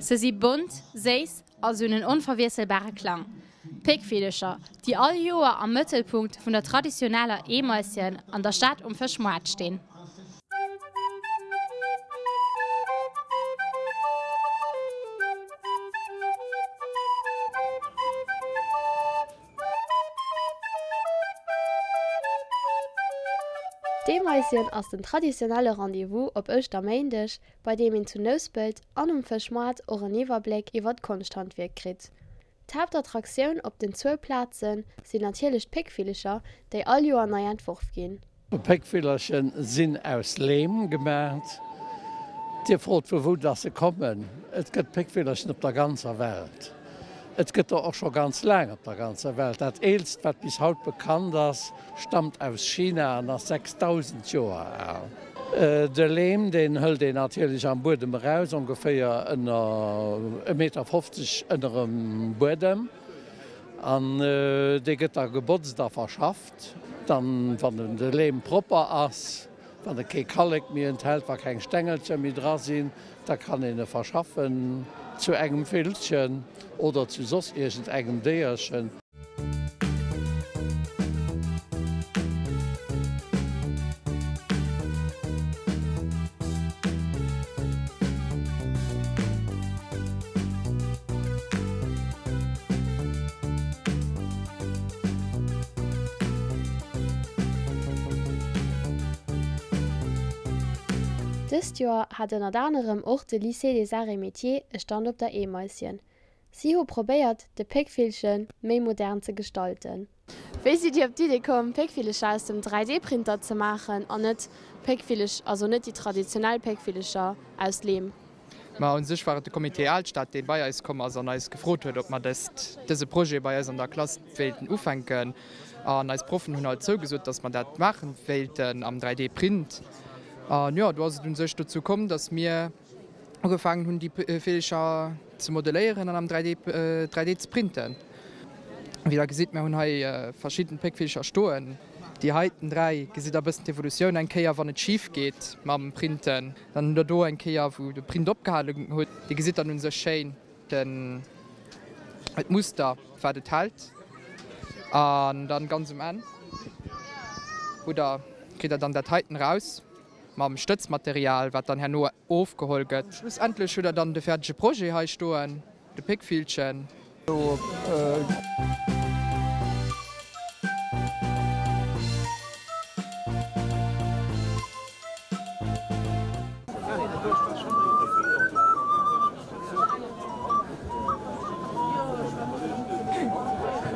Se si bont, séiss a se hunn en onverwiesselbare Klang. D'Péckvillecher, déi all Joer am Mëttelpunkt vun der traditioneller Eemaischen an der Stad um Fëschmoart stinn. D'Eemaischen ass den traditionelle Rendez-vous op Ouschterméindeg, bei deem een zu Nouspelt an um Fëschmoart och en Iwwerbléck iwwer d'Konschthandwierk kritt. D'Haaptattraktioun op den zwou Plaze sinn natierlech d'Péckvillecher, déi all Joer nei entworf ginn. Péckvillerchen sinn aus Leem gemaacht. Dir frot vu wou dass se kommen. Et gëtt Péckvillerchen op der ganzer Welt. Et gëtt der och scho ganz laang op der ganzer Welt. Dat eelst wat bis haut bekannt ass, stammt aus China an ass 6000 Joer al. De Leem deen hëlt een natierlech am Buedem eraus, ongeféier ënner e Meter 50 ënnerem Buedem an dee gëtt da gebotzt a verschafft. Dann, wann de Leem propper ass, wann e kee Kallek méi enthält, wa keng Stengelcher méi dra sinn, da kann een e verschaffen zu engem Villchen oder zu soss iergend engem Déierchen. Dëst Joer hat ënnert anerem och de Lycée des Arts et Métiers e Stand op der Eemaischen. Si hu probéiert, de Péckvillche méi modern ze gestalten. Wéi sidd Dir op d'Idee komm, Péckvillecher aus dem 3D-Printer ze maachen an net Péckvillech, also net déi traditionell Péckvillecher aus Leem? Ma u sech war et de Comité Alstad, dee bei eis komm ass an eis gefrot huet, ob mer dëst, dëse Projet bei eis an der Klass wéilten ufänken. An eis Proffen hunn halt zougesot, dass mer dat maache wéilten am 3D-Print. An jo, do ass et u sech dozou komm, dass mir ugefaangen hunn, déi Villecher ze modelléieren an am 3D, 3D ze printen. Wéi der gesitt, mir hunn hei verschidden Péckvillecher stoen. Déi heiten 3 gesitt der e bëssen d'Evolutioun eng Kéier, wann et schif geet mam Printen. Dann hutt der do eng Kéier wou de Print opgehalen huet. Dir gesitt dann un sech schéin den d'Muster wat et hält. An dann ganz um Enn hutt der, kritt der dann dat heiten raus mam Stëtzmaterial wat dann herno ofgeholl gëtt. Schlussendlech hutt der dann de fäerdege Projet hei stoen, de Péckvillchen.